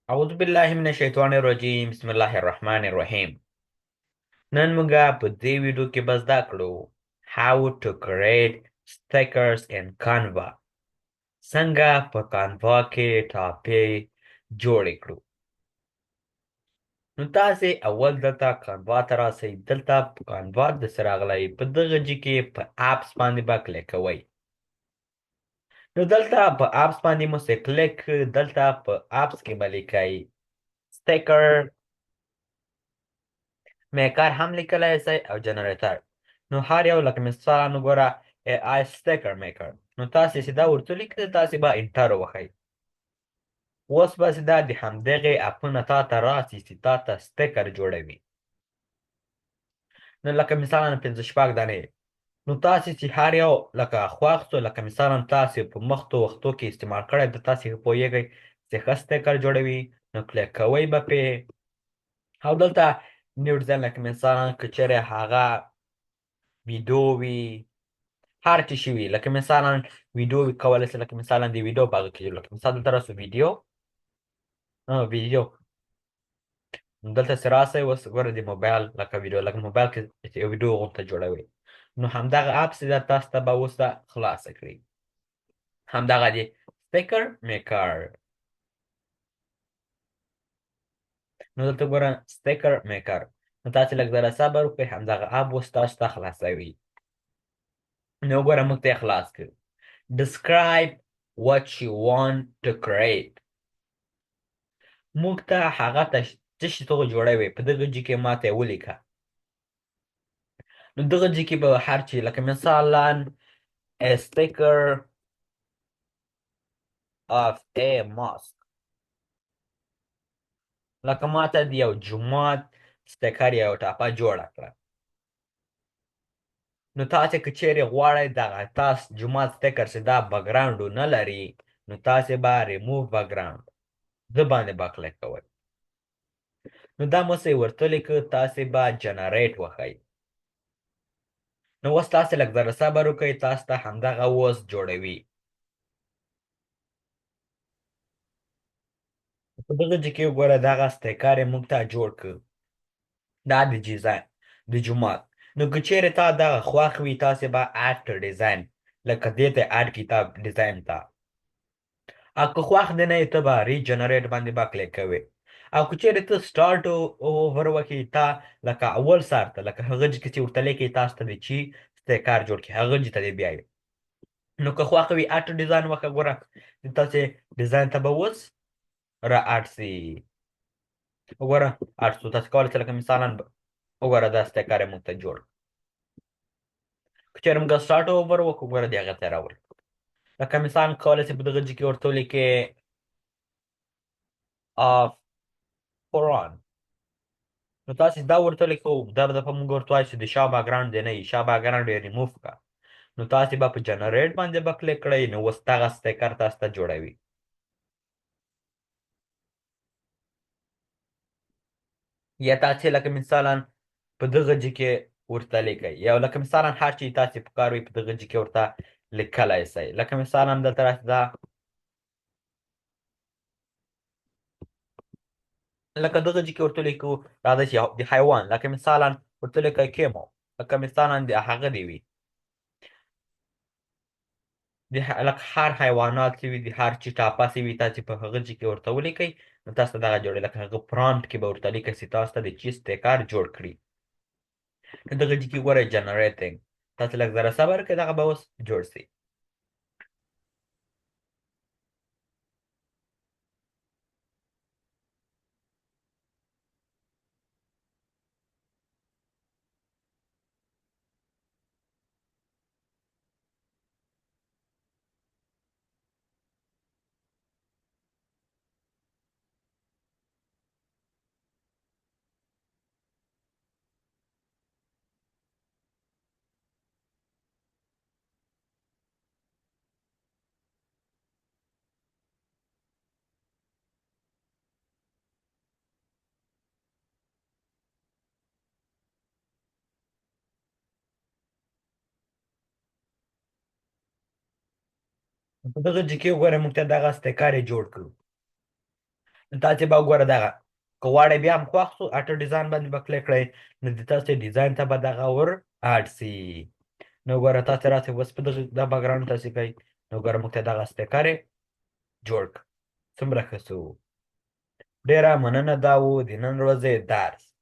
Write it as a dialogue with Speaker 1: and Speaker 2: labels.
Speaker 1: اعوذ بالله من الشیطان الرجیم، بسم الله الرحمن الرحیم. نن موږ په دې ویډیو کې به زده کړو how to create stickers in Canva، څنګه په Canva کې ټاپې جوړې کړو. نو تاسې اول دلته Canva ته راسئ، دلته په Canva داسې راغلی، په دغه جي کې په apps باندې به کلیک کوئ. نو دلته په apps باندې مو څه کلیک، دلته په apps کې به لیکئ sticker maker هم لیکلی سئ او generator. نو هر یو لکه مثلا وګوره AI sticker maker، نو تاسې چې دا ورته لیکئ تاسې به enter ووهئ. اوس به چې دا د همدغې اپونه تا ته راسي چې تا ته sticker جوړوي. نو لکه مثلا پنځه شپږ دانې، نو تاسې چې هر یو لکه خوښ سو، لکه مثلا تاسې په مختو وختو کې استعمال کړی د تاسې ښه پوهېږئ چې ښه sticker جوړوي، نو کلیک کوئ به پې. او دلته new design، لکه مثلا که چېرې هغه ویډیو وي، هر څه شي وي، لکه مثلا ویډیو وي کولی سئ، لکه مثلا د ویډیو په هغه کې، لکه مثال دلته راسو ویډیو، ویډیو دلته چې راسئ اوس ګوره د موبایل لکه ویډیو، لکه موبایل کې چې یو ویډیو غونته جوړوي، نو همدغه اپ چې ده تاسو ته به اوس دا خلاصه کړي، همدغه دی sticker maker. نو دلته ګوره sticker maker، نو تاسې لږ ذره صبر وکړئ، همدغه اپ اوس تاسو ته خلاصوي. نو ګوره موږ ته یې خلاص کړ. Describe what you want to create، موږ ته هغه ته څه شي ته جوړوي په دغه جي کې ما ته یې ولیکه. نو دغه جي کې به هر چی لکه مثلا a sticker of a mosque، لکه ما ته د یو جومات sticker یو ټاپه جوړه کړه. نو تاسې که چیرې غواړئ دغه تاس جومات sticker چې دا background نه لري، نو تاسې به ریموو بکګراوند د باندې به کلیک کوئ. نو دا مو څه ورته لیکه، تاسې به generate وښئ. نو اوس تاسې لږ ذره صبر وکړئ، تاسو ته همدغه اوس جوړوي. په دغه جي کې وګوره دغه sticker یې موږ ته جوړ کړ، دا د design د جومات. نو که چیرې تا دغه خوښ وي تاسې به add to design، لکه دې ته add کړي تا design ته، او که خوښ دې نه یې ته به regenerate باندې به کلیک کوې. او که چیرې ته start over وکړې، تا لکه اول سر ته لکه هغه جي کې چې ورته لیکې تاسو ته دې چی sticker جوړ کړي هغه جي ته دې بیایي. نو که خوښ وي add to design وکړه، ګوره تاسې design ته به اوس را add سي. وګوره add سو، تاسو کولی شئ لکه مثلا وګوره دا sticker یې موږ ته جوړ. که چېرې موږ start over وکړو، ګوره دې هغه ته راوړي. لکه مثال کولی شئ په دغه جي کې ورته ولیکې of قرآن. نو تاسې دا ورته لیکو، دا به دفعه موږ ورته وایو چې د شا background دې نه وي، شا background یې ریموو کړه. نو تاسې به په generate باندې به کلیک کړئ، نو اوس دغه sticker تاسو ته جوړوي. یا تاسې لکه مثلا په دغه جي کې ورته لیکئ، یا لکه مثلا هر چې تاسې په کار وي په دغه جي کې ورته لیکلی سئ. لکه مثلا دلته راسي دا لکه دغه جي کې ورته لیکو، راځي چې د حیوان لکه مثلا ورته لیکئ camel، لکه مثلا د هغه دی وي، د لکه هر حیوانات چې وي، د هر چی ټاپه چې وي، تاسې په هغه جي کې ورته ولیکئ، نو تاسو ته دغه جوړوي. لکه هغه prompt کې به ورته لیکئ چې تاسو ته د چی sticker جوړ کړي. نو دغه جي کې ګورئ generating، تاسو لږ ذره صبر وکړئ، دغه به اوس جوړ سي. په دغه جي کې وګوره موږ ته دغه sticker یې جوړ کړو. نو تاسې به وګوره دغه که غواړئ بیا هم خوښ سو اټو ډیزاین باندې به کلیک کړئ، نو د تاسې ډیزاین ته به دغه ور اډ سي. نو ګوره تاسې راسئ اوس په دغه دا بکګراونډ تاسې کوئ. نو ګوره موږ ته دغه سټیکر جوړ کړ، څومره ښه سو. ډېره مننه، دا و د نن ورځې درس.